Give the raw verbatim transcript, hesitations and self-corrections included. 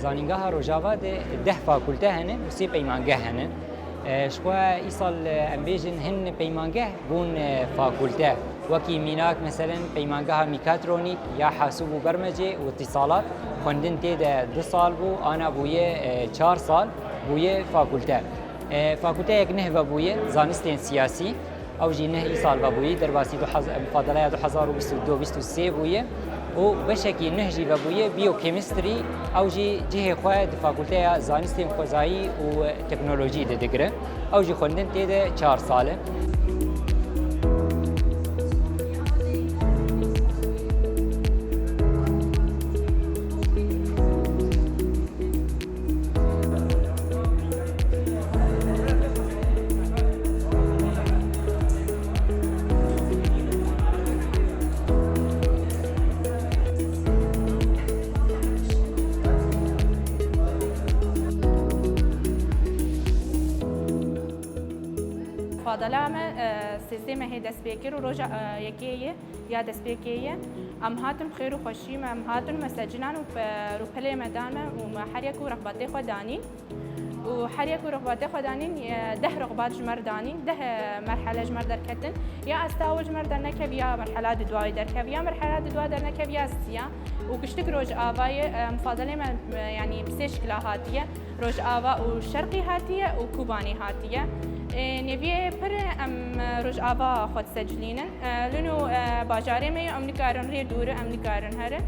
Zanîngeha Rojava de deh fakulte hene û sê peymangeh hene. E, ji xwe îsal, e, em bêjin hin peymangeh bûn, e, fakulte. Wekî mînak, meselen, peymangeha mîkatronîk ya hasûb û bermecê û îtîsalat, xwendin tê de du sal bû, ana bûye, e, çar sal, bûye fakulte. E, fakulteyek neh vebûye, zanistên siyasî. Ew jî neh îsal vebûyî, derbasî du hezar, mufadeleya du hezar û bîst û du bîst û sê bûye û beşekî neh jî vebûye, biochemistry, ew jî cihê xwe di fakulteya zanistên xwezayî û teknolojî de digire. Ew jî xwendin tê de çar sal e. Mufadela me, e, sêzdeh mehê dest pê kir û roja, e, yekê ye. Ya destpêkê ye. Em hatin bi xêr û xweşî me, em hatin me secilan û pe-, rûpelê me dan me û me her yek û rexbatê xwe danîn. Û her yek û rexbatê xwe danîn, e, deh rexbat ji me re danîn, deh, e, merhele ji me re derketin. Ya asta ewil ji me re dernekev, ya merhela dudwayê derkev, ya merhela dudwa dernekev, ya siya. Û giştik Rojava ye, e, mufadalê me, e, yanî bi sê şikila hatiye. Rojava û Şerqî hatiye û Kobanê hatiye. Ê, nêviyê pir em Rojava xwe disecilînin. E, lino, e, bajarê me ye, em nikarin rê dûr, em nikarin herin.